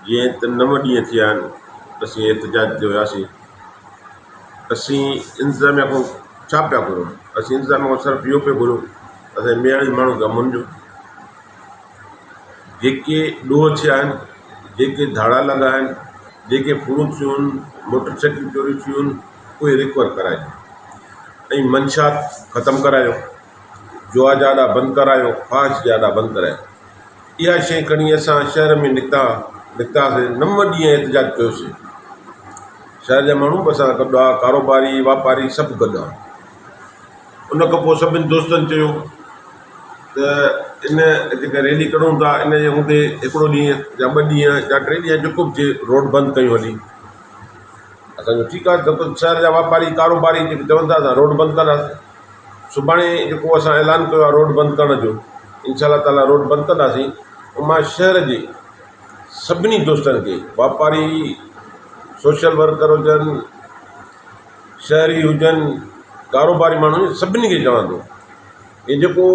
جيئن ته نو ڏينهن ٿيا آهن اسين احتجاج تي هياسين اسين انتظاميا کان ڇا پيا گهرون اسين انتظاميا کان صرف اهو پيا گهرون اسان جي مياڻي ماڻهن کي امن ڏيو جيڪي ڏوهه ٿيا آهن جيڪي ڌاڙا لڳا آهن جيڪي ڦرون ٿيون آهن موٽر سائيڪلون چوري ٿيون آهن اهي رڪور ڪرايو ۽ منشيات ختم ڪرايو جوا جا اڏا بند ڪرايو فحش جا اڏا بند ڪرايو اها شيء کڻي اسان شهر ۾ نڪتا نڪتاسين نو ڏينهن احتجاج ڪيوسين شهر جا ماڻهو به اسان سان گڏ هئا ڪاروباري واپاري سڀ گڏ هئا ان کان پوء سڀني دوستن چيو ته ان جيڪا ريلي ڪڍون ٿا ان جي هوندي هڪڙو ڏينهن يا ٻه ڏينهن يا ٽي ڏينهن جيڪو به ٿئي روڊ بند ڪيون هلي اسان چيو ٺيڪ آهي شهر جا واپاري ڪاروباري جيڪي چون ٿا اسان روڊ بند ڪنداسين سڀاڻي جيڪو اسان اعلان ڪيو آهي روڊ بند ڪرڻ جو انشاء الله تعاليٰ روڊ بند ڪنداسين پوء مان شهر جي سڀني دوستن کي واپاري سوشل ورڪر هجن شهري هجن ڪاروباري ماڻهو هجن سڀني کي چوان ٿو هي جيڪو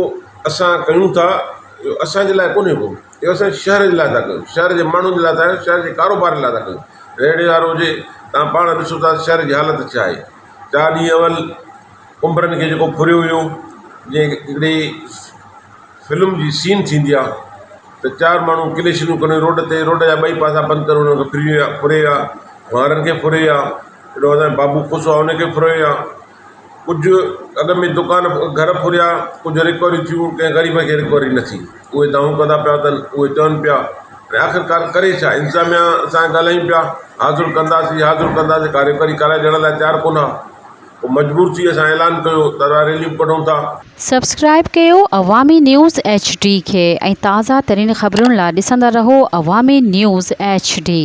اسان ڪيون ٿا اهو اسانجي لاء ڪونهي ڪو اهو اسان شهر جي لاء ٿا ڪيون شهر جي ماڻهن جي لاء ٿا ڪيون شهر جي ڪاروبار جي لاء ٿا ڪيون ريڙهي وارو هجي توهان پاڻ ڏسو ٿا شهر جي حالت ڇا آهي چار ڏينهن اول ڪنڀرن کي جيڪو ڦريو ويو جيئن هڪڙي فلم جي سين ٿيندي آهي ته چار ماڻهو ڪليشنون ڪن روڊ تي روڊ جا ٻئي پاسا بند ڪري انهن کي ڦري ويا ڦري ويا وارن کي ڦري ويا هيڏو اسان جو بابو کوسو آهي ان کي ڦري ويا ڪجهه اڳ ۾ دڪان گهر ڦريا ڪجهه رڪوري ٿيون ڪنهن غريب کي رڪوري نه ٿي اهي دانهون ڪندا پيا اٿن اهي چون پيا آخرڪار ڪري ڇا انتظاميا سان ڳالهايون پيا حاضر ڪنداسين حاضر ڪنداسين ڪا رڪوري ڪرائي ڏيڻ لاء تيار ڪونه آهي پوء مجبور ٿي اسان اعلان ڪيو ته ريليون به ڪڍون ٿا. سبسڪرائيب ڪيو عوامي نيوز ايڇ ڊي کي ۽ تازه ترين خبرن لا ڏسندا رهو عوامي نيوز ايڇ ڊي.